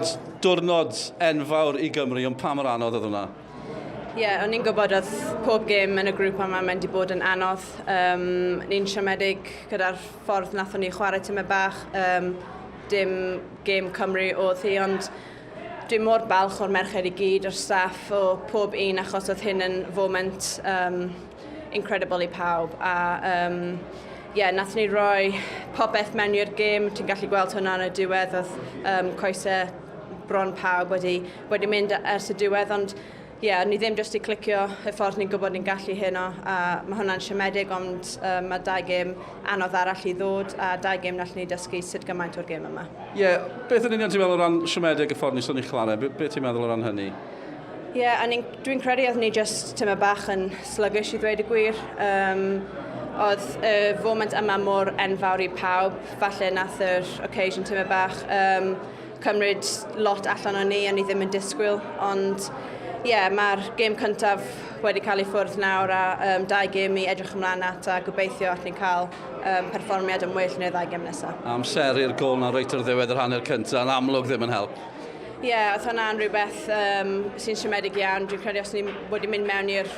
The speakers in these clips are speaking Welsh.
Diwrnod enfawr i Gymru, ond pa mor anodd oedd hwnna? Ie, yeah, o'n i'n gwybod oedd pob gêm yn y grŵp yma mynd i bod yn anodd. Ni'n siomedig gyda'r ffordd nathon ni chwarae tymed bach. Dim gêm Cymru oedd hi, ond dwi'n mor balch o'r merched i gyd, o'r staff, o pob un, achos oedd hyn yn foment incredible i pawb. A yeah, nath ni roi popeth mewn i'r gêm. Ti'n gallu gweld hwnna yn y diwedd, oedd coesau bron pawb wedi mynd ers y diwedd, ond ie, yeah, ni ddim jyst i clicio y ffordd ni'n gwybod ni'n gallu heno, a mae hwnna'n siomedig, ond mae dau gêm anodd arall i ddod, a dau gêm nath ni dysgu sut gymaint o'r gêm yma. Ie, yeah, beth yn union ti'n meddwl o ran siomedig y ffordd ni sôn i chwarae? Be ti'n meddwl o ran hynny? Ie, yeah, dwi'n credu oedd ni just tyma bach yn sluggish i ddweud y gwir. Oedd y foment yma mor enfawr i pawb, falle nath yr occasion tyma bach cymryd lot allan o ni, a ni ddim yn disgwyl, ond ie, yeah, mae'r gêm cyntaf wedi cael ei ffwrdd nawr a dau gêm i edrych ymlaen at a gobeithio allwn ni cael perfformiad yn well yn y ddau gêm nesaf. Amseru'r gol na reit ar ddiwedd yr hanner cyntaf yn amlwg ddim yn help. Ie, yeah, oedd hwnna'n rhywbeth sy'n siomedig iawn. Dwi'n credu os ni wedi mynd mewn i'r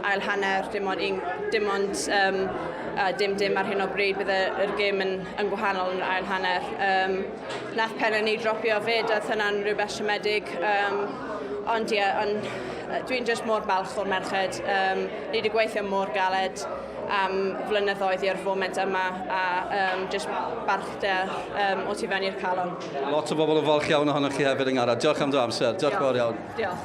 ail hanner, dim ond, un, dim ond dim ar hyn o bryd, bydd yr gêm yn gwahanol yn yr ail hanner. Nath pennau ni dropio fyd, oedd hwnna'n rhywbeth siomedig. Ond ie, yeah, dwi'n just mor balch o'r merched. Ni wedi gweithio mor galed am flynyddoedd i'r foment yma a just balchder o tu fewn i'r calon. Lot o bobl yn falch iawn ohonoch chi hefyd yng Ngharad. Diolch am dy amser. Diolch yn fawr iawn. Diolch.